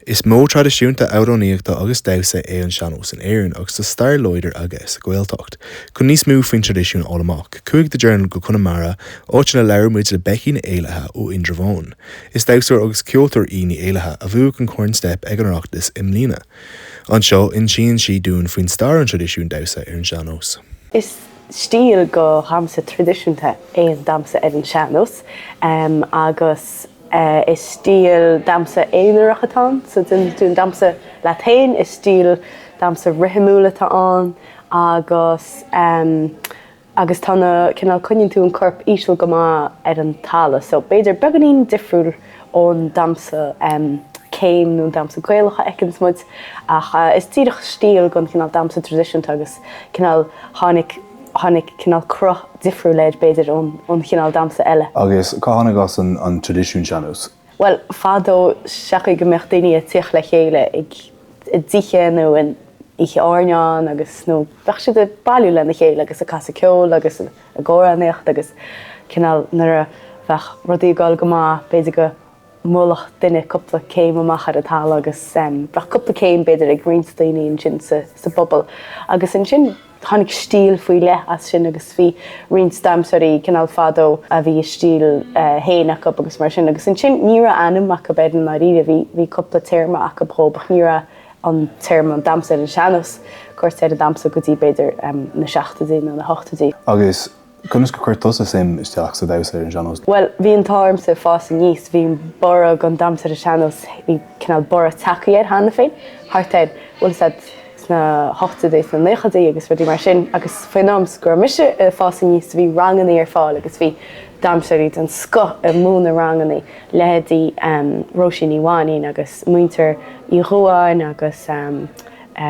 Is modh traidisiúnta amhránaíochta agus damhsa é an sean-nós in Éirinn agus tá stair láidir aige sa Ghaeltacht. Chun níos mó faoin traidisiún a fháil amach, chuaigh The Journal go Conamara, áit ina labhair muid le Becky Ní Éallaithe ó Indreabhán. Is damhsóir agus ceoltóir í Ní Éallaithe a bhuaigh an Corn Steip ag an Oireachtas i mbliana. Anseo, insíonn sí dúinn faoin stair an traidisiún damhsa ar an sean-nós. Is stíl de dhamhsa traidisiúnta é an damhsa ar an sean-nós agus. Is stíl damhsa aonarach atá ann, so déanann tú an damhsa leat féin, is stíl damhsa rithimiúil atá ann agus agus tá na, cineál, coinníonn tú an corp íseal go maith ar an talamh, so b'fhéidir beagáinín difriúil ón damhsa céim nó an damhsa Gaelach a fheiceanns muid ach is díreach stíl den chineál damhsa traidisiúnta agus cineál tháinig tháinig cineál cruth difriúil air, b'fhéidir, ón chineál damhsa eile. Agus cá tháinig as an traidisiún sean-nós? Bhuel, fadó, sa chaoi go mbeadh daoine ag tíocht le chéile ag i dtithe nó in oíche airneáin agus nó bheadh siad ag bailiú lena chéile agus ag casadh ceoil agus ag amhránaíocht agus cineál nuair a bheadh rudaí ag dul go maith, b'fhéidir go mbuailfeadh duine cúpla céim amach ar an talamh agus bheadh cúpla céim b'fhéidir ag roinnt daoine ansin sa bpobal agus ansin tháinig stíl faoi leith as sin agus bhí roinnt damhsóirí cineál fadó a bhí a stíl féin acu agus mar sin agus ansin ní raibh ainm acu air i ndáiríre, bhí bhí cúpla téarma acu dhób ach ní raibh an téarma an damhsa ar an sean-nós curtha ar an damhsa go dtí b'fhéidir na seachtóidí nó na hochtóidí. Agus Conas gur chuir tusa suim isteach sa damhsa ar an sean-nós? Bhuel, bhí an t-ádh ormsa ag fás aníos, bhí an borradh den damhsa ar an sean-nós, bhí cineál borradh tagtha air cheana féin, thart ar, bhfuil fhios a'd, sna hochtóidí, sna naochaidí agus rudaí mar sin agus faoin am go raibh mise ag fás aníos bhí rangannaí ar fáil agus bhí damhsóirí den scoth ag múineadh rangannaí, leithéidí Róisín Ní Mhainín agus muintir Uí Dhuáin agus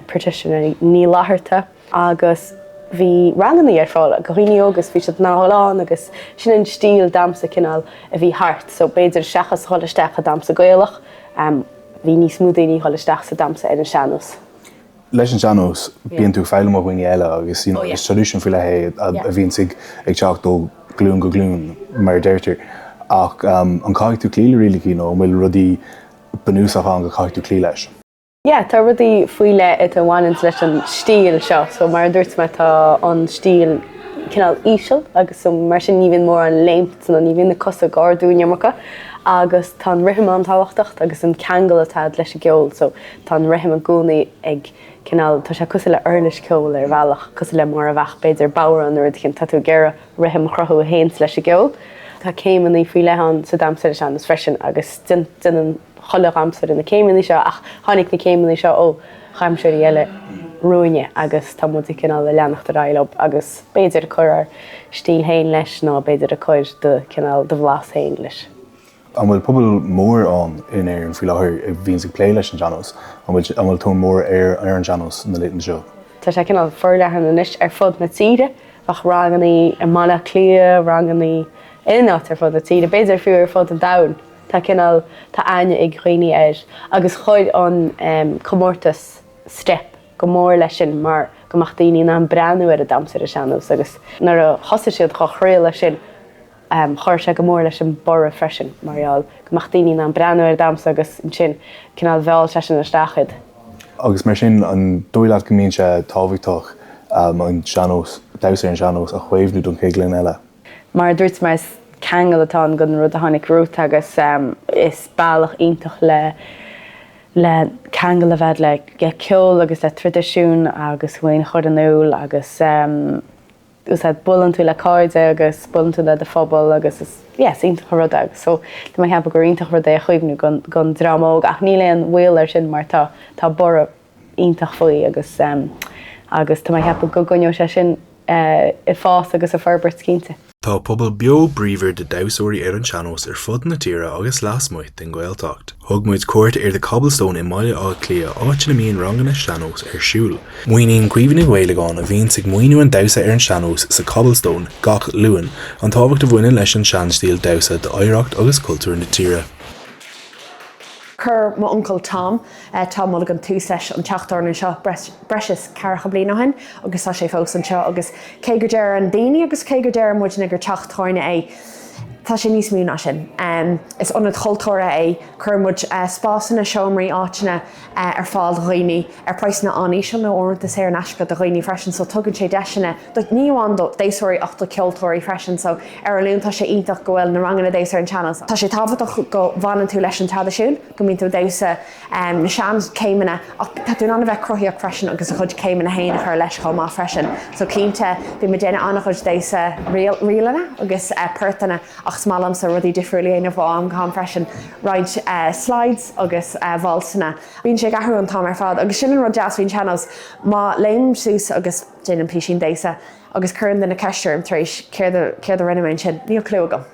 Patricia Ní Fhlatharta. agus bhí rangannaí ar fáil do dhaoine óga agus bhí siad in ann a dhul ann agus sin an stíl damhsa cineál a bhí thart so b'fhéidir seachas a dhul isteach i damhsa Gaelach bhí níos mó daoine a dhul isteach sa damhsa ar an sean-nós. Leis an sean-nós bíonn tú ag foghlaim ó dhaoine eile agus you know is traidisiún faoi leith é a bhíonns ag ag teacht ó ghlúin go glúin mar a deirtear ach an caithfidh tú cloí le rialacha nó an bhfuil rudaí bunúsach ann go caithfidh tú cloí leis? Yeah, tá rudaí faoi leith atá a bhaineanns leis an stíl seo. So mar a dúirt mé tá an stíl cineál íseal agus so mar sin ní bhíonn mórán léimt nó ní bhíonn na cosa ag ardú an iomarca agus tá an rithim an-tábhachtach agus an ceangal atá a'd leis an gceol so tá an rithim i gcónaí ag cineál, tá sé cosúil le uirlis ceoil ar bhealach, cosúil le mar a bheadh b'fhéidir bodhrán nó rud éicint, tá tú ag iarraidh rithim a chruthú a théanns leis an gceol. Tá céimeanna faoi leith ann sa damhsa ar an sean-nós freisin agus déanann chuile dhamhsóir na céimeanna seo ach tháinig na céimeanna seo ó dhamhsóirí eile roimhe agus tá muid ag cineál ag leanacht ar aghaidh leo agus b'fhéidir ag cur ár stíl féin leis nó b'fhéidir ag cur do cineál do bhlas féin leis. An bhfuil pobal mór ann in Éirinn faoi láthair a bhíonns ag plé leis an sean-nós? An bhfuil an bhfuil tóir mór ar ar an sean-nós na laethanta seo? Tá sé cineál forleathan anois ar fud na tíre. Bheadh rangannaí i mBaile Átha Cliath, rangannaí in áit ar fud na tíre, b'fhéidir fiú ar fud an domhain. Tá cineál, tá aithne ag dhaoine air agus chuir an comórtas Steip go mór leis sin mar go mbeadh daoine in ann breathnú ar an damhsa ar an sean-nós agus nuair a thosaigh siad dhá chraoladh sin chuir sé go mór leis an borradh freisin mar gheall go mbeadh daoine in ann breathnú ar an damhsa agus ansin cineál mheall sé sin isteach iad. Agus mar sin, an dóigh leat go mbíonn sé tábhachtach an sean-nós, damhsa ar an sean-nós a chaomhnú don chéad ghlúin eile? Mar a dúirt mé, is ceangal atá ann don rud a tháinig romhat agus is bealach iontach le le ceangal a bheith le ceol agus le traidisiún agus thú féin a chur in iúl agus úsáid buaileann tú le cairde agus buaileann tú le do phobal agus is yeah is iontach an rud é agus so tá mé ag ceapadh gur iontach rud é a chaomhnú don don dream óg ach níl aon bhaol air sin mar tá tá borradh iontach faoi agus agus tá mé ag ceapadh go gcoinneoidh sé sin ag fás agus ag forbairt cinnte. Tá pobal beo bríomhar de dhamhsóirí ar an sean-nós ar fud na tíre agus lasmuigh den Ghaeltacht. Thug muid cuairt ar The Cobblestone i mBaile Átha Cliath, áit ina mbíonn ranganna sean-nós ar siúl. Míníonn Caoimhe Ní Mhaolagáin, a bhíonns ag múineadh an damhsa ar an sean-nós sa Cobblestone gach Luan, an tábhacht a bhaineann leis an seanstíl damhsa d'oidhreacht agus cultúr na tíre. Chuir m'uncail Tom, Tom Mulligan tús leis an teach tábhairne anseo breis is ceathracha bliain ó shin agus tá sé fós anseo agus cé go deireann daoine agus cé go deireann muidne gur teach tábhairne é. Tá sé níos mó ná sin. Is ionad chultúrtha é. Cuireann muid spásanna, seomraí, áiteanna ar fáil do dhaoine ar praghsanna an-íseal nó uaireanta saor in aisce do dhaoine freisin so tugann sé deiseanna do, ní amháin do dhamhsóirí ach do cheoltóirí freisin so ar an Luan tá sé iontach go bhfuil na ranganna damhsa ar an sean-nós. Tá sé tábhachtach go bhfanann tú leis an traidisiún, go mbíonn tú ag damhsa na seanchéimeanna ach tá tú in ann a bheith cruthaíoch freisin agus do chuid céimeanna féin a chur leis chomh maith freisin. So cinnte bíonn muid ag déanamh an-chuid damhsa ríleanna agus portanna ach is maith liomsa rudaí difriúla a dhéanamh ó am go ham freisin, roinnt slides agus válsanna. Bíonn sé ag athrú an t-am ar fad agus sin an rud deas faoin sean-nós, má léimim suas agus déanaim písín damhsa agus cuireann duine ceist orm tar éis céard a céard a rinne mé ansin, níl clue agam.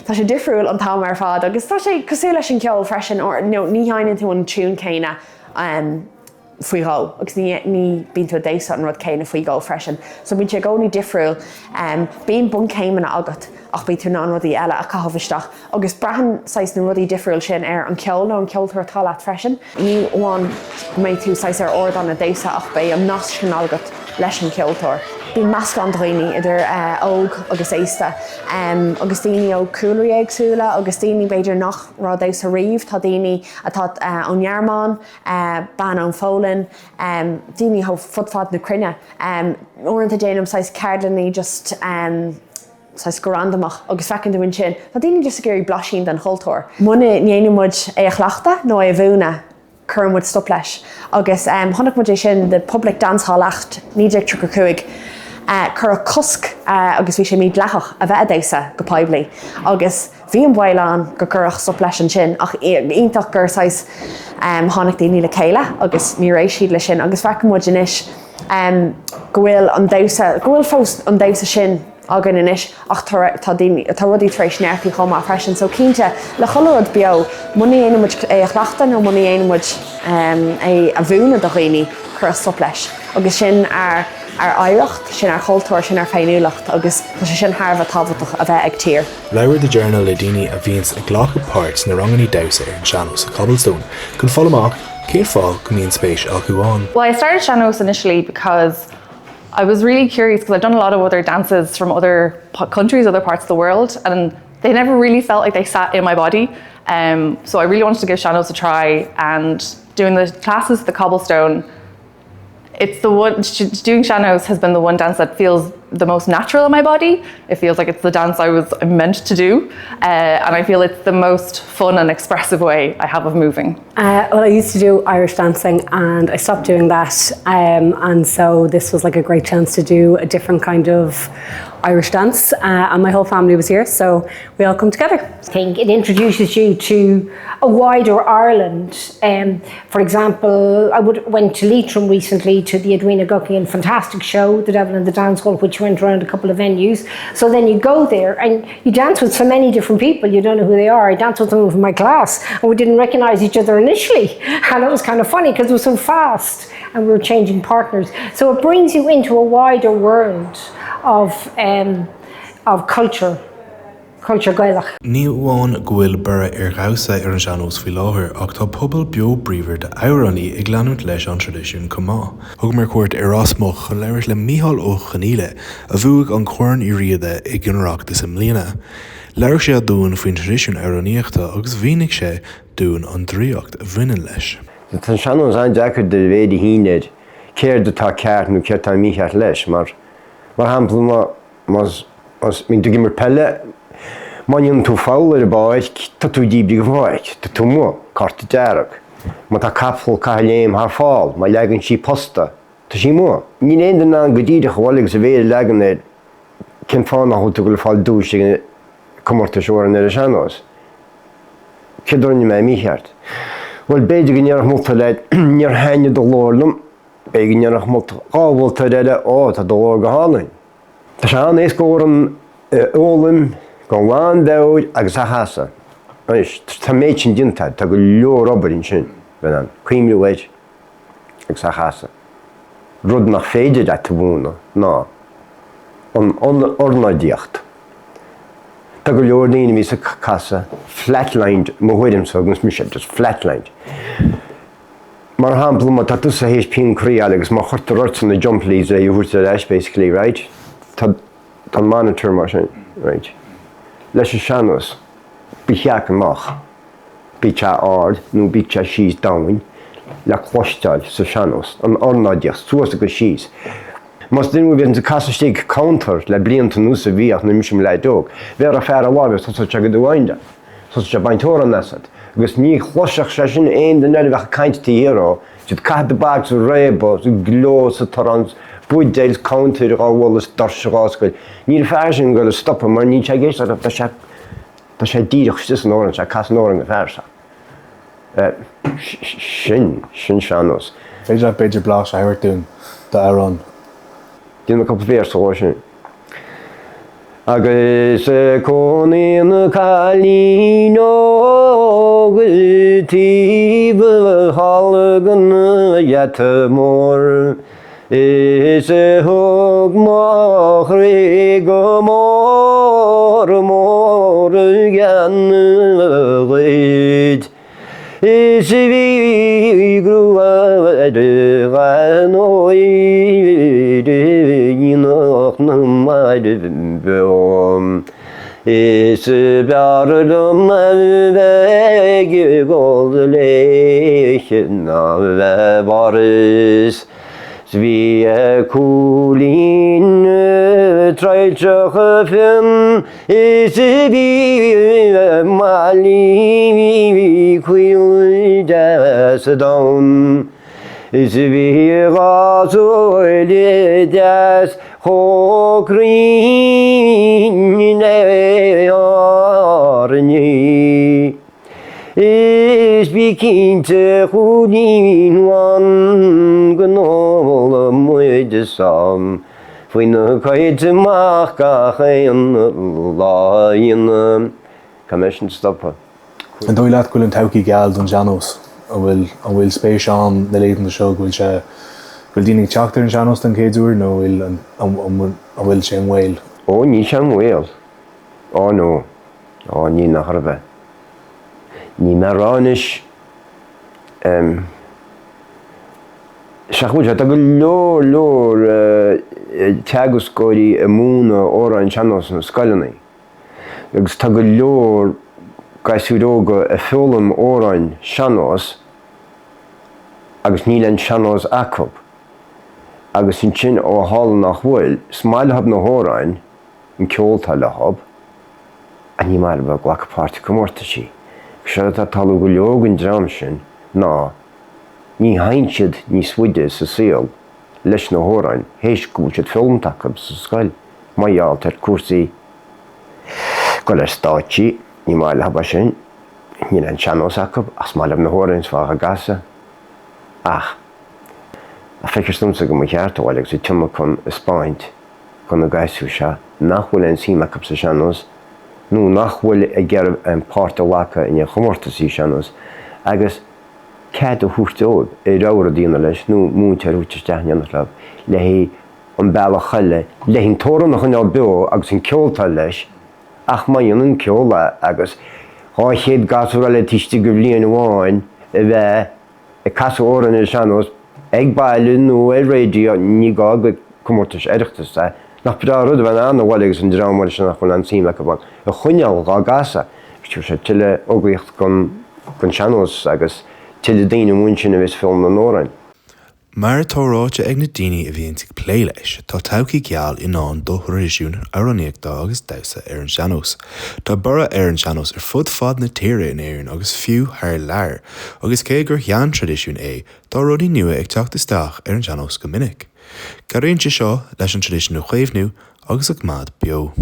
Tá sé difriúil an t-am ar fad agus tá sé cosúil leis an cheol freisin, nó ní sheinneann tú an tiún céanna faoi dhó agus ní ní bíonn tú ag damhsa an rud céanna faoi dhó freisin. So bíonn sé i gcónaí difriúil. Bíonn bunchéimeanna agat ach bíonn tú in ann rudaí eile a chaitheamh isteach agus braitheann saghas na rudaí difriúil sin ar an cheol nó an ceoltóir atá leat freisin. Ní amháin go mbeidh tú saghas ar ardán ag damhsa ach beidh an nasc sin agat leis an cheoltóir. Bíonn meascán de dhaoine, idir óg agus aosta, agus daoine ó chúlraí éagsúla agus daoine b'fhéidir nach raibh ag damhsa riamh. Tá daoine atá ón nGearmáin, bean ón Pholainn, daoine ó fud fad na cruinne. Uaireanta déanaim saghas ceardlanna just saghas go randamach agus feiceann tú ansin, tá daoine just ag iarraidh blaisín den chultúr. Muna ndéanann muid é a chleachtadh nó é a mhúineadh, cuireann muid stop leis. Agus chonaic muid é sin, the Public Dance Hall Act 1935, cuireadh cosc agus bhí sé mídhleathach a bheith ag damhsa go poiblí agus bhí an baol ann go gcuirfeadh stop leis ansin ach iontach gur saghas tháinig daoine le chéile agus níor éist siad leis sin agus feiceann muid anois go bhfuil an damhsa, go bhfuil fós an damhsa sin againn anois ach tá daoine, tá rudaí tar éis neartú chomh maith freisin. So cinnte, le chuile rud beo, muna ndéanann muid é a chleachtadh nó muna ndéanann muid é a mhúineadh do dhaoine, cuireadh stop leis. Agus sin ár ár oidhreacht, sin ár chultúr, sin ár féiniúlacht agus tá sé sin thar a bheith tábhachtach a bheith ag tír. Labhair The Journal le daoine a bhíonns ag glacadh páirt sna ranganna damhsa ar an sean-nós sa Cobblestone chun fáil amach cén fáth go mbíonn spéis acu ann. Well, I started sean-nós initially because I was really curious because I've done a lot of other dances from other countries, other parts of the world, and they never really felt like they sat in my body. Um, so I really wanted to give sean-nós a try and doing the classes at the cobblestone, it's the one doing sean-nós has been the one dance that feels the most natural in my body. It feels like it's the dance I was meant to do uh, and I feel it's the most fun and expressive way I have of moving. Uh, well, I used to do Irish dancing and I stopped doing that um, and so this was like a great chance to do a different kind of Irish dance uh, and my whole family was here so we all come together. I think it introduces you to a wider Ireland. Um, for example, I would, went to Leitrim recently to the Edwina Guckian fantastic show, The Devil in the Dance Hall, which went around a couple of venues. So then you go there and you dance with so many different people, you don't know who they are. I danced with someone from my class and we didn't recognize each other initially. And it was kind of funny because it was so fast and we were changing partners. So it brings you into a wider world of, um, of culture culture Gaelach. Ní amháin go bhfuil borradh ar dhamhsa ar an sean-nós faoi láthair ach tá pobal beo bríomhar d'amhránaí ag leanúint leis an traidisiún chomh maith. Thugamar cuairt ar Ros Muc chun labhairt le Mícheál Ó Conghaile a bhuaigh an Corn Uí Riada ag an Oireachtas i mbliana. Labhair sé dúinn faoin traidisiún amhránaíochta agus mhínigh sé dúinn an draíocht a bhaineann leis. Tá an sean-nós an-deacair do mhéar a shíneadh air céard atá ceart nó céard atá mícheart leis mar, mar shampla, má, Más mbíonn tú ag imirt peile, má dhéanann tú foul ar an bpáirc, tá tú díbrithe den pháirc, tá tú amuigh, cárta dearg. Má tá capall caithfidh léim thar fál, má leagann sí posta, tá sí amuigh. Níl aon duine in ann go díreach a ghabháil agus a mhéar a leagan air cén fáth nach bhfuil tú ag dul ag fáil duais ag an comórtas amhrán ar an sean-nós. Céard a rinne mé mícheart? Bhuel, b'fhéidir go ndéarfadh moltóir leat, níor thaitnigh do ghlór liom, b'fhéidir go ndéarfadh moltóir, 2 mholtóir eile, ó, tá do ghlór go hálainn. Tá sé an-éasca amhrán a fhoghlaim gan lánmheabhair agus a chasadh. Anois, tá an méid sin déanta, tá go leor obair ansin, bheith in ann cuimhniú air agus a chasadh. Rud nach féidir leat a mhúineadh ná an ornáidíocht. Tá go leor daoine a bhíos ag casadh flatlined, mo thuairimse agus mise, just flatlined. Mar shampla, má tá tusa théis pian croí a fháil agus má chuirtear ortsa na jump leads le a thabhairt ar ais basically, right? Tá tá an monitor mar sin, right? leis an sean-nós, ba cheart go mbeadh, bíodh sé ard nó bíodh sé síos domhain, le cloisteáil sa sean-nós, an ornáidíocht, suas agus síos. Más duine a bhíonn ag casadh istigh counter le blianta anuas a bhíodh nuair a bhí mise i mo leaid óg, bhéarfadh fear a láimh agus thosódh sé go domhain de. Thosaigh sé ag baint amhrán asat agus ní chloisfeadh sé sin aon duine eile a bheadh ag caint taobh thiar dhó, siad ag caitheamh tobac is ag réabadh is ag gleo is ag torrán is buidéil is counter dhá bhualadh is doirse dhá oscailt. Níl an fear sin ag goil a stopadh mar níl sé ag éisteacht leat, tá sé tá sé díreach istigh san amhrán, sé ag casadh an amhráin don fear seo. Sin, sin sean-nós. Féidir leat b'fhéidir blaiseadh a thabhairt dúinn d'amhrán? Déanfaidh mé cúpla véarsa dhó sin. Agus cónaíonn cailín óg taobh thall den gheata mór Is thug mo chroí go mór mór a gceann dhuit. Is bhí grua ar a óir aonach na mairbh beo. Is b'fhearr liom a bheith ag gol léi ná bheith bhfearas. 'S bhí a cúilín traoilteach fionn is bhí a malaí caol deas donn. Is bhí a dhá súil deas chomh cruinn le hairní. Is bí cinnte a chúilín bháin go n-ólfaidh muid sam faoina cuid amach gach aon lá ina. Caithfidh mé sin stopadh. An dóigh leat go bhfuil an todhchaí geal don sean-nós? An bhfuil an bhfuil spéis ann na laethanta seo go bhfuil sé go bhfuil daoine ag teacht ar an sean-nós den chéad uair nó an an bhfuil sé i mbaol? Ó níl sé i mbaol. Ó no. Ó níl nach raibh. Níl mé a rá anois em sea bhfuil sé, tá go leor leor teagascóirí ag múineadh amhráin sean-nós sna scoileanna agus tá go leor gasúir óga ag foghlaim amhráin sean-nós agus níl aon sean-nós acu agus ansin ó tharla nach bhfuil, is maith leob na hamhráin, an ceol atá leob. Ach ní maith leo glacadh páirt i comórtaisí. Séard atá ag tarlú go leor den dream sin ná ní théann siad níos faide sa saol leis na hamhráin théis go bhfuil siad foghlamtha acu sa scoil. Mar gheall ar cúrsaí dul ar stáitsí, ní maith leo é sin. Níl aon sean-nós acu ach is maith leo na hamhráin is fearr a gcasadh. Ach feictear domsa go mba cheart a ghabháil agus an tionlacan a 'speáint. do na gasúir seo nach bhfuil aon suim acu sa sean-nós nó nach bhfuil ag iarraidh aon páirt a ghlacadh in aon chomórtasaí sean-nós agus cead a thabhairt dóibh a rogha rud a dhéanamh leis nó múinteoir a thabhairt isteach in éineacht leo le haghaidh an bealach eile le an t-amhrán a choinneáil beo agus an ceol atá leis ach má dhéanann an ceol é agus 200 gasúr eile taobh istigh de bhliain amháin a bheith ag casadh amhráin ar an sean-nós ag baile nó ar raidió, ní gá gur comórtais Oireachtais é. Nach breá an rud a bheith in ann a bhaile agus an dream áirithe sin nach bhfuil aon tsuim acu ann a choinneáil dhá gcasadh. Agus tabharfaidh sé tuilleadh urraíocht don sean-nós agus tuilleadh daoine amuigh ansin a bheas ag foghlaim na n-amhrán. Mar atá ráite ag na daoine a bhíonns ag plé leis, tá todhchaí geal i ndán do thraidisiún amhránaíochta agus damhsa ar an sean-nós. Tá borradh ar an sean-nós ar fud fad na tíre in Éirinn agus fiú thar lear, agus cé gur shean-traidisiún é, tá rudaí nua ag teacht isteach ar an sean-nós go minic. Cabhraíonn sé seo leis an traidisiún a chaomhnú agus a choimeád beo.